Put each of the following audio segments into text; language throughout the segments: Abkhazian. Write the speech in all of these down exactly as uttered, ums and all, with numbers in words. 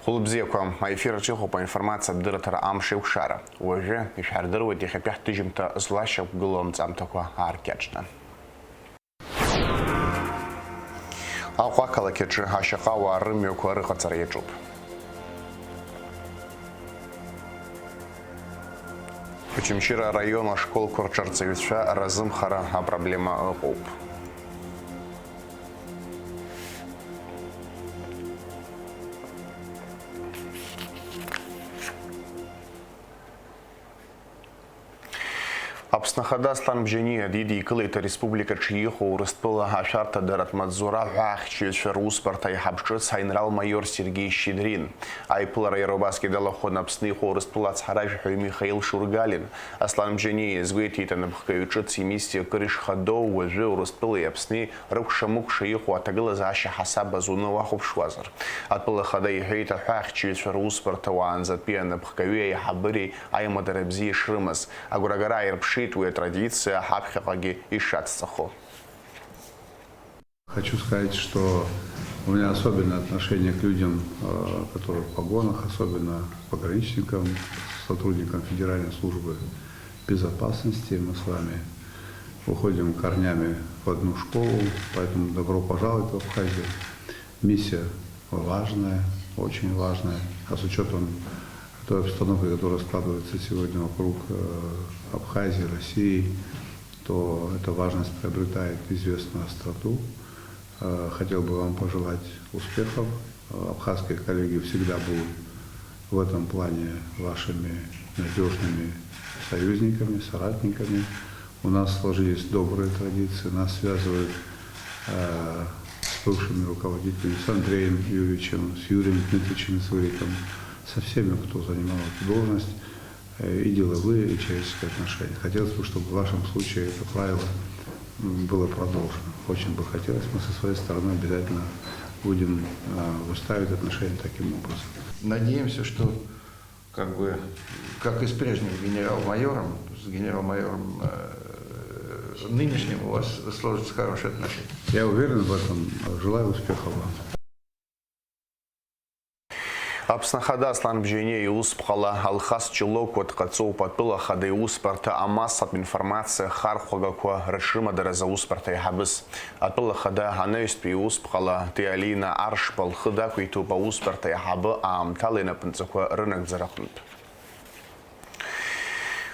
Улыбзиақәа, аефир аҿы иҟоуп аинформациатә дырраҭара Амш еиқәшара. Уажәы ишәҳардыруеит иахьатәи ҳҭыжьымҭа злашьақәгылоу анҵамҭақәа ааркьаҿны. Аҟәа ақалақь аҿы ашьаҟауаа рымҩақәа рыҟаҵара иаҿуп. Очамчыра араион ашколқәа рҿы арҵаҩцәа разымхара апроблема ыҟоуп. Аԥсны Ахада Аслан Бжьаниа дидикылеит ареспубликаҿы иҟоу Урыстәыла ашәарҭадаратә маҵзура аҳәаахьчаҩцәа русбарҭа аиҳаб ҿыц аинрал-маиор Сергеи Щедрин. Аиԥылара иара убасгьы далахәын Аԥсны иҟоу Урыстәыла ацҳаражәҳәаҩ Михаил Шургалин. Аслан Бжьаниа иазгәеиҭеит, анапхгаҩ ҿыц имиссиа акыр ишхадоу, уажәы Урыстәылеи Аԥсни рыкәша-мыкәша иҟоу аҭагылазаашьа ҳасаб азуны уахәаԥшуазар. Атәыла ахада иҳәеит, аҳәаахьчаҩцәа русбарҭа уаанӡатәи анапхгаҩи аиҳабыреи аимадара бзиа ишрымаз. Агәрагара ааирԥшит уи атрадициа ҳаԥхьаҟагьы ишацҵахо. Хочу сказать, что у меня особенное отношение к людям, э, которые в погонах, особенно к пограничникам, сотрудникам Федеральной службы безопасности. Мы с вами уходим корнями в одну школу, поэтому добро пожаловать в Абхазию. Миссия важная, очень важная, а с учётом той обстановки, которая складывается сегодня вокруг, э, Абхазии, России, то эта важность приобретает известную остроту. Э, хотел бы вам пожелать успехов. Э, абхазские коллеги всегда будут в этом плане вашими надёжными союзниками, соратниками. У нас сложились добрые традиции, нас связывают, э, с бывшими руководителями, с Андреем Юрьевичем, с Юрием Дмитриевичем Зыриком, со всеми, кто занимал эту должность, э, и деловые, и человеческие отношения. Хотелось бы, чтобы в вашем случае это правило, м, было продолжено. Очень бы хотелось, мы со своей стороны обязательно будем, э, выстраивать отношения таким образом. Надеемся, что как бы, как и с прежним генерал-майором, с генерал-майором, э, нынешним у вас сложатся хорошие отношения. Я уверен в этом. Желаю успехов вам. Аԥсны Ахада Аслан Бжьаниа иусԥҟала Алхас Ҷлокәа дҟаҵоуп атәыла ахада иусбарҭа амассатә информациа хархәагақәа рыҽрымадаразы аусбарҭа аиҳабыс. Атәыла ахада анаҩстәи иусԥҟала Тиалина Аршба лхы дақәиҭуп аусбарҭа аиҳабы аамҭала инапынҵақәа рынагӡара аҟнытә.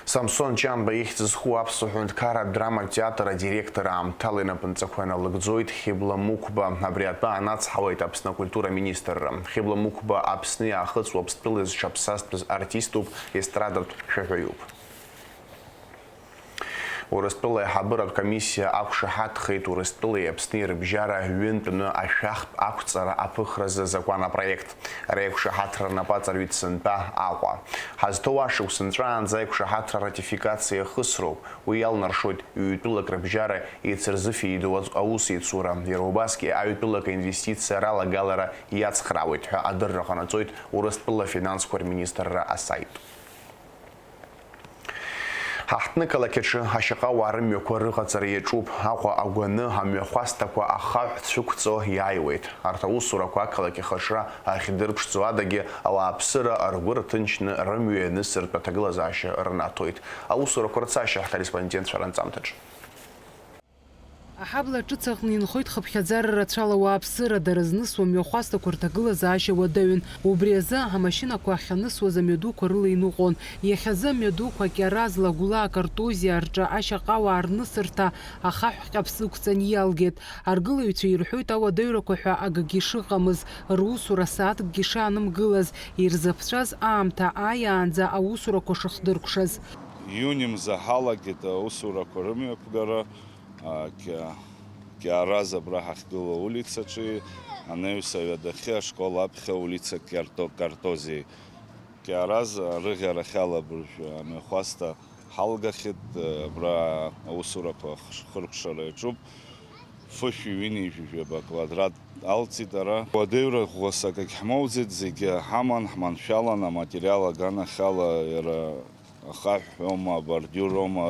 Самсон Ҷанба ихьӡ зху аԥсуа ҳәынҭқарратә драматә театр адиректор аамҭала инапынҵақәа налыгӡоит Хьыбла Мықәба. Абри атәы анацҳауеит Аԥсны акультура министрра. Хьыбла Мықәба Аԥсни Аахыҵ Уаԥстәылеи зҽаԥсазтәыз артиступ, естрадатә шәаҳәаҩуп. Урыстәыла аиҳабыратә комиссиа ақәшаҳаҭхеит Урыстәылеи Аԥсни рыбжьара ҩынтәны ашәахтә ақәҵара аԥыхразы азакәан апроект. Реиқәшаҳаҭра рнапы аҵарҩит сынтәа Аҟәа. Ҳазҭоу ашықәс нҵәаанӡа аиқәшаҳаҭра аратификациа ахысроуп. Уи иалнаршоит ҩ-тәылак рыбжьара еицырзыфеидоу аус еицура, иара убасгьы аҩ-тәылак аинвестициа ралагалара иацхраауеит ҳәа адырра ҟанаҵоит Урыстәыла афинансқәа рминистрра асаит. Ҳаҳҭнықалақь аҿы ашьаҟауаа рымҩақәа рыҟаҵара иаҿуп. Аҟәа агәаны амҩахәасҭақәа ахаҳә цәықәҵо иааиуеит. Арҭ аусурақәа ақалақь ахаҿра ахьдырԥшӡо адагьы, ауааԥсыра ргәы рҭынчны рымҩа ианысыртә аҭагылазаашьа рнаҭоит. Аусурақәа рцашьа ҳкорреспондентцәа ранҵамҭаҿы. Аҳабла ҿыц аҟны инхоит хыԥхьаӡара рацәала ауааԥсыра, дара знысуа мҩахәасҭақәа рҭагылазаашьа уадаҩын. Убри азы амашьынақәа ахьанысуаз амҩадуқәа рыла иныҟәон. Иахьазы амҩадуқәа Кьараз, Лагәла, Картозиа рҿы ашьаҟауаа рнысырҭа ахаҳә ҟьаԥс ықәҵан иалгеит. Аргылаҩцәа ирҳәоит ауадаҩрақәа ҳәа акгьы шыҟамыз, русура сааҭкгьы шаанымгылаз, ирзаԥҵәаз аамҭа ааиаанӡа аусурақәа шыхдыркәшаз. Иуни мза ҳалагеит аусурақәа рымҩаԥгара. А, Кьа-, Кьараз абра ҳахьгылоу улицаҿы, анаҩс аҩадахьы ашкол аԥхьа улица Кьарто-, Картозиа. Кьараз арыӷьарахь алабыржә амҩахәасҭа ҳалгахьеит, абра аусурақәа хыркәшара иаҿуп. Фышәи ҩынҩажәи жәаба квадрат алҵит ара. Уадаҩра ӷәӷәасак агьҳмоуӡеит, зегьы ҳаман, ҳманшәалан, аматериал аганахьала иара Ахаҳә ҳәоума, абордиур роума,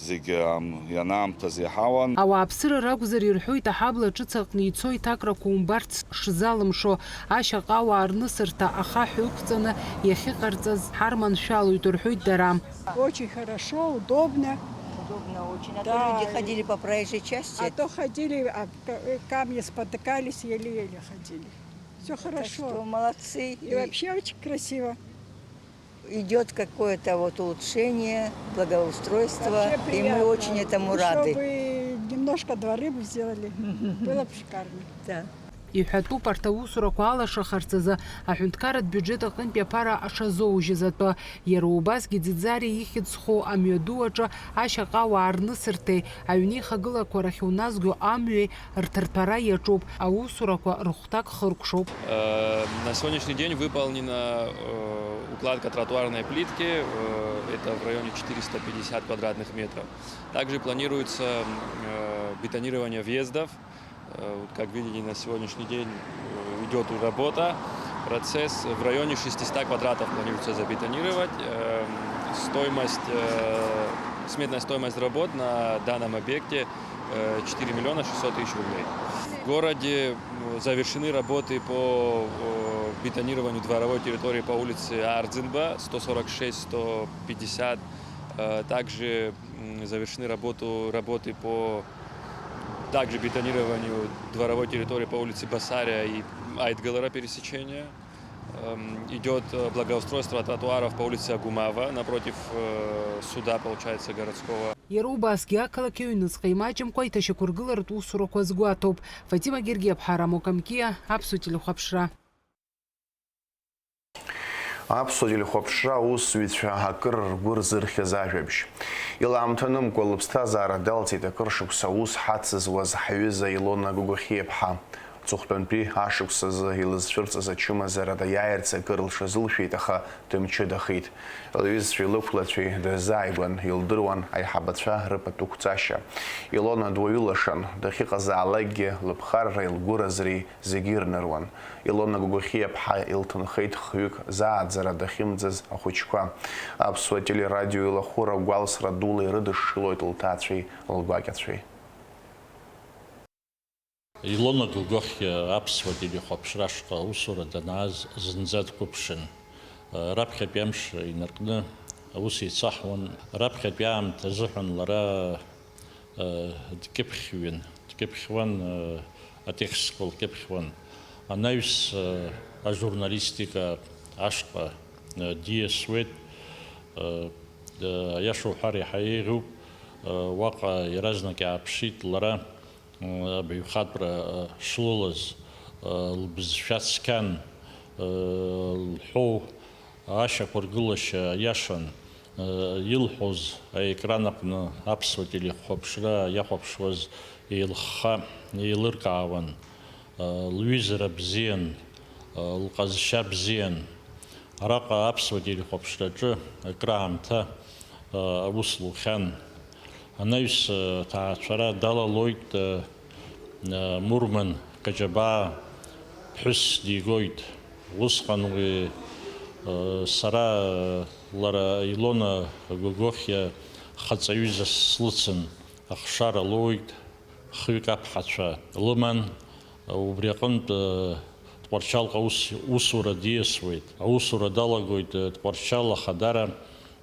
зегьы ам-, ианаамҭаз иаҳауан. Ауааԥсыра ракәзар ирҳәоит, аҳабла ҿыц аҟны ицо иҭакрақәа умбарц шзалымшо, ашьаҟауаа рнысырҭа ахаҳә ықәҵаны иахьыҟарҵаз ҳарманшәалоит, рҳәоит дара. Очень хорошо, удобно. Удобно очень. А то Да. люди ходили по проезжей части. А то ходили, а к-, камни спотыкались, еле-еле ходили. Всё Так хорошо. что молодцы. И И вообще очень красиво. Идёт какое-то вот улучшение, благоустройство, Вообще и мы приятно. очень этому Ещё рады. бы немножко дворы бы сделали. Было бы шикарно. Да. Иҳәатәуп арҭ аусурақәа алашахарц азы аҳәынҭқарратә биуџьет аҟынтәи аԥара шазоужьыз атәы. Иара убасгьы Ӡиӡариа ихьӡ зху амҩаду аҿы ашьаҟауаа рнысырҭеи аҩнеихагылақәа рахь уназго амҩеи рҭырҭәара иаҿуп. Аусурақәа рыхәҭак хыркәшоуп. Э, на сегодняшний день выполнена, э, укладка тротуарной плитки. Э, это в районе четыреста пятьдесят квадратных метров. Также планируется, э, бетонирование въездов. Э, вот как видите, на сегодняшний день, э, идёт работа, процесс. В районе шестисот квадратов планируется забетонировать. Эм, стоимость, э, сметная стоимость работ на данном объекте, э, четыре миллиона шестьсот тысяч рублей. В городе, м, завершены работы по, э, бетонированию дворовой территории по улице Ардзинба, сто сорок шесть, сто пятьдесят. Э, также, м, завершены работу, работы по также бетонированию дворовой территории по улице Басария и Айтгалара пересечения. Эм, идёт, э, благоустройство тротуаров по улице Агумава напротив, э, суда, получается, городского. Иара убасгьы ақалақь аҩныҵҟа имаҷымкәа иҭашьақәыргыларатә усурақәа азгәаҭоуп. Фатима Гергиаԥҳа, Рамо Камкиа, Аԥсуа телехәаԥшра. Аԥсуа телехәаԥшра аусзуҩцәа акыр ргәы рзырхьыз ажәабжь. Илаамҭанымкәа лыԥсҭазаара далҵит акыр шықәса аус ҳацызуаз ҳаҩыза Илона Гогохиаԥҳа. Аҵыхәтәантәи ашықәс азы илызцәырҵыз ачымазара даиааирц акыр лҽазылшәеит, аха дымчыдахеит. Лҩызцәеи лықәлацәеи дырзааигәан, илдыруан аиҳабацәа рыпатуқәҵашьа. Илона дуаҩы лашан, дахьыҟазаалакгьы лыԥхарреи лгәыразреи зегьы ирныруан. Илона Гогохиаԥҳа илҭынхеит хҩык зааӡара дахьымӡаз ахәыҷқәа. Аԥсуа телерадио илахәыра гәалсра дула ирыдышшылоит лҭаацәеи лгәакьацәеи. Илона Гогохиа аԥсуа телехәаԥшра ашҟа аусура данааз зынӡа дқәыԥшын. Раԥхьатәи амш инаркны аус еицаҳуан. Раԥхьатәи аамҭа азыҳәан лара дкьыԥхьҩын, дкьыԥхьуан, атекстқәа лкьыԥхьуан. Анаҩс ажурналистика ашҟа диасуеит. Аиаша уҳәар, иаҳа еиӷьуп. Уаҟа иаразнак иааԥшит лара, абаҩхатәра шлылаз, лбызшәа цқьан, лҳәоу ашьақәыргылашьа иашан. Илҳәоз аекран аҟны аԥсуа телехәаԥшра иахәаԥшуаз еилыхха еилыркаауан. Лҩызара бзиан, лҟазшьа бзиан. Араҟа аԥсуа телехәаԥшраҿы акраамҭа аус лухьан. Анаҩс аҭаацәара далалоит, Мурман Каҷабаа ԥҳәыс дигоит. Усҟан уи, сара, лара Илона Гогохиа хаҵаҩызас слыцын, ахшара лоуит, хҩык аԥҳацәа лыман. Убри аҟынтә, Тҟәарчалҟа ус, усура диасуеит. Аусура далагоит, Тҟәарчал ахадара,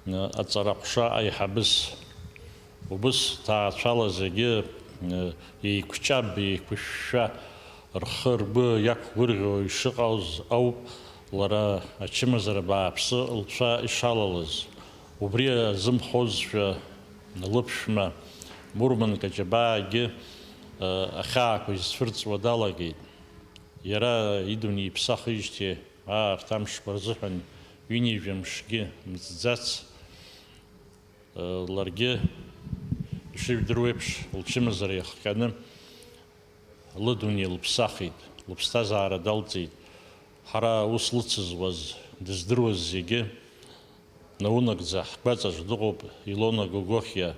аҵараҟәша аиҳабыс. Убыс ҭаацәала зегьы еиқәҷаб, еиқәышәшәа, рхы-ргәы иақәгәырӷьо ишыҟаз ауп лара ачымазара бааԥсы лцәа ишалалаз. Убри азымхозшәа, лыԥшәма Мурман Каҷабаагьы ахьаақәа изцәырҵуа далагеит. Иара идунеи иԥсахижьҭеи аарҭ амшқәа рзыҳәан ҩынҩажәа мшгьы мҵӡац, ларгьы, ишыжәдыруеиԥш, лчымазара иахҟьаны лыдунеи лыԥсахит, лыԥсҭазаара далҵит. Ҳара аус лыцызуаз, дыздыруаз зегьы наунагӡа ҳгәаҵаҿ дыҟоуп Илона Гогохиа,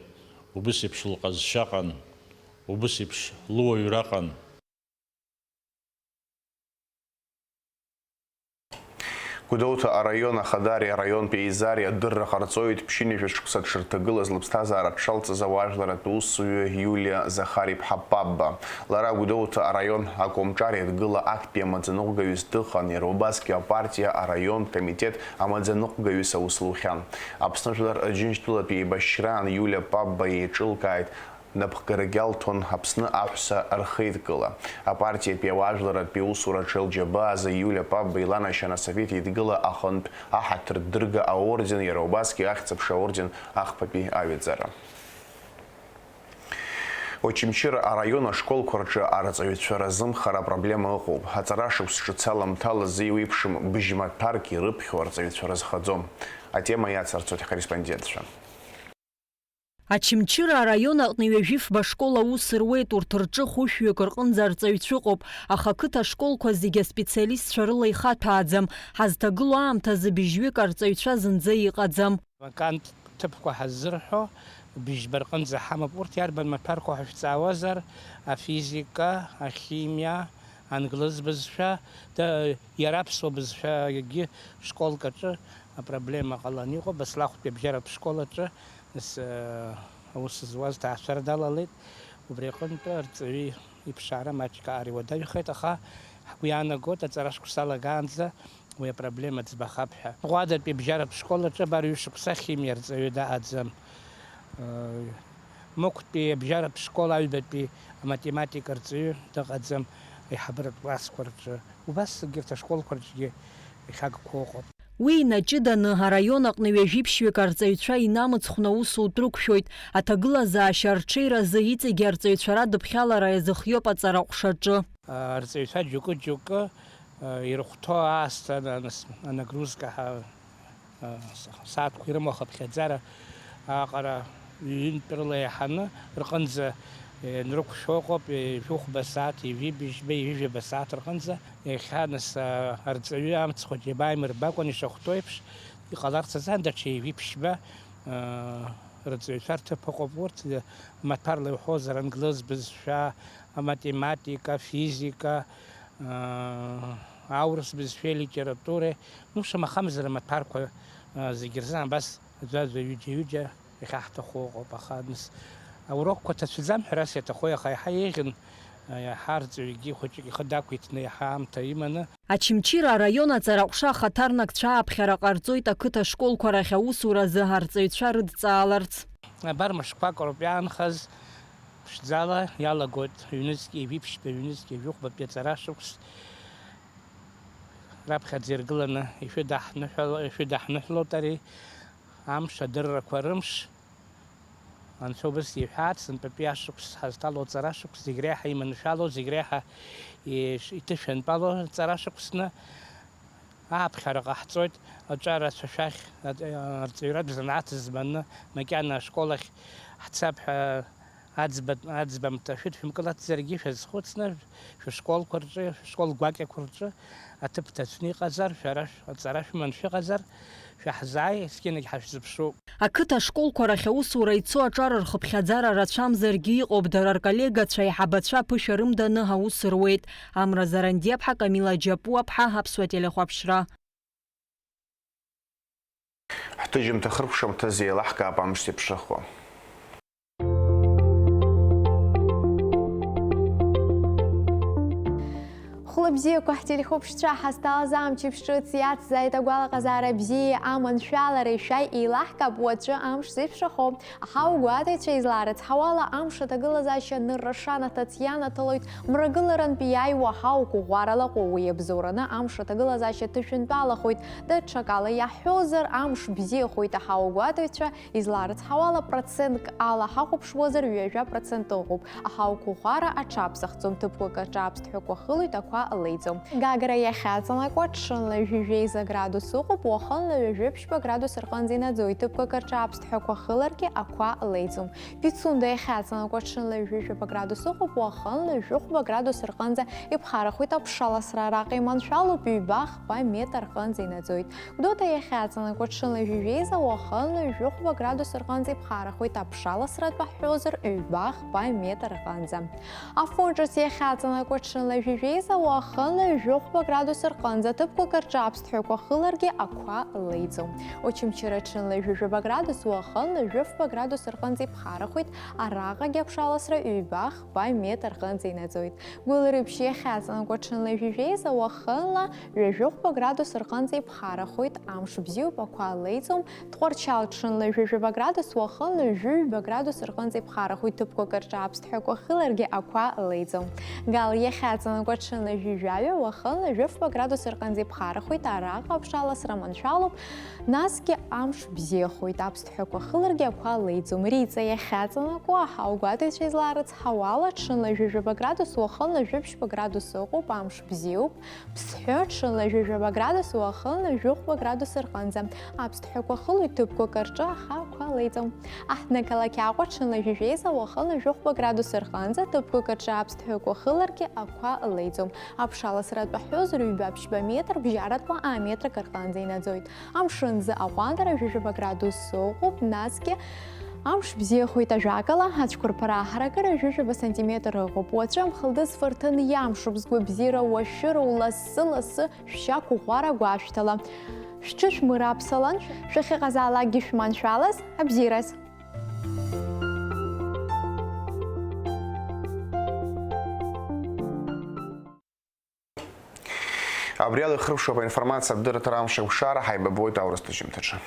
убыс еиԥш лҟазшьа ыҟан, убыс еиԥш лыуаҩра ыҟан. Гәдоуҭа араион ахадари араионтәи еизари адырра ҟарҵоит ԥшьынҩажәа шықәса дшырҭагылаз лыԥсҭазаара дшалҵыз ауаажәларратә усзуҩы Иулиа Захар-иԥҳа Пабба. Лара Гәдоуҭа араион акомҿар еидгыла актәи амаӡаныҟәгаҩыс дыҟан, иара убасгьы апартиа араионтә комитет амаӡаныҟәгаҩыс аус лухьан. Аԥсны Жәлар Џьынџьтәылатәи еибашьраан Иулиа Пабба еиҿылкааит, напхгарагь алҭон Аԥсны аҳәса рхеидкыла. Апартиатәи ауаажәларратәи аусураҿы лџьабаа азы Иулиа Пабба иланашьан Асовет Еидгыла аҟынтә аҳаҭыр дырга аорден, иара убасгьы Ахьӡ-аԥша аорден ахԥатәи аҩаӡара. Очамчыра араион ашколқәа рҿы арҵаҩцәа разымхара апроблема ыҟоуп. Аҵара шықәс ҿыц аламҭалаз еиуеиԥшым быжьмаҭәарк ирыԥхьо арҵаҩцәа рызхаӡом. Атема иацырҵоит ҳкорреспондентцәа. Очамчыра араион аҟны ҩажәифба школ аус руеит, урҭ рҿы хәышәҩык рҟынӡа арҵаҩцәа ыҟоуп, аха ақыҭа ашколқәа зегьы аспециалистцәа рыла ихаҭәааӡам, ҳазҭагылоу аамҭазы быжьҩык арҵаҩцәа зынӡа иҟаӡам. Вакант ҭыԥқәа ҳаззырҳәо быжьба рҟынӡа ҳамоуп. Урҭ иарбан маҭәарқәоу ҳәа шәҵаауазар, афизика, ахимиа, англыз бызшәа, да, иара аԥсуа бызшәагьы школк аҿы апроблема ҟаланы иҟоуп, Баслахәтәи абжьаратә школ аҿы, нас, э, аус зуаз ҭаацәара далалеит, убри аҟынтә арҵаҩы иԥшаара маҷк аара иуадаҩхеит, аха ҳгәы иаанагоит, аҵара шықәса алагаанӡа уи апроблема ӡбахап ҳәа. Ӷәадатәи абжьаратә школ аҿы абар ҩышықәса ахимиа арҵаҩы даҟаӡам. Э, Мықәтәи абжьаратә школ аҩбатәи аматематика арҵаҩы дыҟаӡам аиҳабыратә классқәа рҿы. Убас егьырҭ ашколқәа рҿгьы ихьагқәа ыҟоуп. Уи инаҷыданы, араион аҟны ҩажәи ԥшьҩык арҵаҩцәа инамыцхәны аусутә рықәшәоит, аҭагылазаашьа арҽеиразы иҵегьы арҵаҩцәа радыԥхьалара иазыхиоуп аҵара аҟәшаҿы. Арҵаҩцәа џьоукы-џьоукы, ирыхәҭоу аасҭа, анагрузка ҳа-, сааҭқәа ирымоу ахыԥхьаӡара аҟара ҩынтә рыла еиҳаны рҟынӡа, е, нрықәшәо ыҟоуп, е, жәохәба сааҭ, ҩажәи быжьба, ҩажәи жәаба сааҭ рҟынӡа. Иахьа, нас, а, арҵаҩы амцхә џьабаа имырбакәан ишахәҭоу еиԥш, иҟаларц азы даҽа ҩажәи ԥшьба, а, рҵаҩцәа рҭыԥ ыҟоуп урҭ, е, маҭәарла иуҳәозар, англыз бызшәа, аматематика, афизика, аа, аурыс бызшәеи литературеи, ну, шамахамзар амаҭәарқәа, аа, зегьы рзы абас аӡәаӡәа, ҩыџьа-ҩыџьа иахьаҳҭаху ыҟоуп, аха, нас, аурокқәа ҭацәӡам ҳәарас иаҭаху, иаха иаҳа еиӷьын, аа, иаҳа арҵаҩгьы хәыҷык ихы дақәиҭны, иаҳа аамҭа иманы. Очамчыра араион аҵараҟәша ахаҭарнакцәа ааԥхьара ҟарҵоит ақыҭа школқәа рахь аусуразы арҵаҩцәа рыдҵааларц. Абар мышқәак роуп иаанхаз. Ԥшӡала иалагоит ҩнызқь ҩажәи ԥшьба, ҩнызқь ҩажәи хәбатәи аҵара шықәс раԥхьаӡа иргыланы ишәыдаҳныҳәало-, ишәыдаҳныҳәлоит ари амш, адыррақәа рымш. Анцәа убас иҳәааит, сынтәатәи ашықәс ҳазҭало аҵара шықәс зегь реиҳа иманшәало, зегь реиҳа иш-, иҭышәынтәало аҵара шықәсны. Ааԥхьара ҟаҳҵоит аҿар ацәашәахь, аҵ-, арҵаҩратә занааҭ зманы, макьана ашкол ахь ҳцап ҳәа аӡбатә, аӡбамҭа шәыдшәымкылацзаргьы, шәазхәыцны, шәышколқәа рҿы, шәышкол гәакьақәа рҿы аҭыԥ ҭацәны иҟазар, шәара шә-, аҵара шәыман шәыҟазар, шәаҳзааи, есқьынагь ҳашәзыԥшуп. Ақыҭа ашколқәа рахь аусура ицо аҿар рхыԥхьаӡара рацәамзаргьы иҟоуп, дара рколлегацәа, аиҳабацәа аԥышәа рымданы аус руеит. Амра Зарандиаԥҳа, Камила Џьапуаԥҳа, Аԥсуа телехәаԥшра. Ҳҭыжьымҭа хыркәшамҭазы еилаҳкаап амш зеиԥшрахо. Хәлыбзиақәа ҳтелехәаԥшцәа, ҳазҭалаз амчыбжь ҿыц иацзааит агәалаҟазаара бзиеи аманшәалареи, шәа еилаҳкаап уаҵәы амш зеиԥшрахо. Аҳауагәаҭаҩцәа излаарыцҳауала, амш аҭагылазаашьа анырра шанаҭац ианаҭалоит мрагыларантә иааиуа аҳауақәа ӷәӷәарала ҟәыуа. Уи иабзоураны амш аҭагылазаашьа ҭышәынтәалахоит. Даҽакала иаҳҳәозар, амш бзиахоит, аҳауагәаҭаҩцәа излаарыцҳауала, процентк ала ҳахәаԥшуазар, ҩажәа процент ыҟоуп. Аҳауақәа ӷәӷәара аҽаԥсахӡом, ҭыԥқәак аҿы аԥсҭҳәақәа хылоит, ақәа леиӡом. Гагра иахьаҵанакуа ҽынла ҩажәи жәеиза градус ыҟоуп, уахынла ҩажәи ԥшьба градус рҟынӡа инаӡоит, ҭыԥқәак рҿы аԥсҭҳәақәа хыларгьы ақәа леиӡом. Пицунда иахьаҵанакуа ҽынла ҩажәи жәаба градус ыҟоуп, уахынла ҩажәи хәба градус рҟынӡа иԥхарахоит аԥшаласра, араҟа иманшәалоуп, ҩба-хԥа метр рҟынӡа инаӡоит. Гәдоуҭа иахьаҵанакуа ҽынла ҩажәи жәеиза, уахынла ҩажәи хәба градус рҟынӡа иԥхарахоит аԥшаласра, ҳәа ҳҳәозар, ҩба-хԥа метр рҟынӡа. Афон ҿыц иахьаҵанакуа ҽынла ҩажәи жәеиза, Уахынла жәохәба градус рҟынӡа, ҭыԥқәак рҿы аԥсҭҳәақәа хыларгьы ақәа леиӡом. Очамчыра ҽынла ҩажәа градус, уахынла жәафба градус рҟынӡа иԥхарахоит, араҟагьы аԥшаласра ҩба-хԥа метр рҟынӡа инаӡоит. Гәылрыԥшь иахьаҵанакуа ҽынла ҩажәа жәеиза, уахынла ҩажәохәба градус рҟынӡа иԥхарахоит, амш бзиоуп, ақәа леиӡом. Тҟәарчал ҽынла ҩажәа градус, уахынла ҩажәи ҩба градус рҟынӡа иԥхарахоит, ҭыԥқәак рҿы аԥсҭҳәақәа хыларгьы ақәа леиӡом. Гал иахьаҵанакуа ҽынла ҩажәи жәаҩа, уахынла ҩажәи фба градус рҟынӡа иԥхарахоит, араҟа аԥшаласра маншәалоуп, насгьы амш бзиахоит, аԥсҭҳәақәа хыларгьы ақәа леиӡом. Риҵа иахьаҵанакуа аҳауагәаҭаҩцәа излаарыцҳауала, ҽынла ҩажәи жәаба градус, уахынла ҩажәи ԥшьба градус ыҟоуп, амш бзиоуп. Ԥсҳәы ҽынла ҩажәи жәаба градус, уахынла ҩажәи хәба градус рҟынӡа. Аԥсҭҳәақәа хылоит ҭыԥқәак рҿы, аха ақәа леиӡом. Аҳҭнықалақь Аҟәа ҽынла ҩажәи жәеиза, уахынла ҩажәи хәба градус рҟынӡа, ҭыԥқәак рҿы аԥсҭҳәақәа хыларгьы ақәа леиӡом. Аԥшаласратә аҳәозар ҩба-ԥшьба метр бжьаратәла аметрак рҟынӡа инаӡоит. Амшын азы аҟәандара ҩажәи жәаба градус ыҟоуп, насгьы амш бзиахоит ажәакала, ацәқәырԥара аҳаракыра ҩажәи жәаба сантиметр ыҟоуп. Уаҵәы амхылдыз фырҭын иамшуп, згәабзиара уашәыроу лассы-лассы шәшьақәыӷәӷәара гәашәҭала. Шәҽышәмырааԥсалан, шәахьыҟазаалакгьы шәманшәалаз, абзиараз! Абри ала ихыркәшоуп аинформациатә дырраҭара Амш Акәшара, ҳаибабоит аурыс ҭыжьымҭаҿы.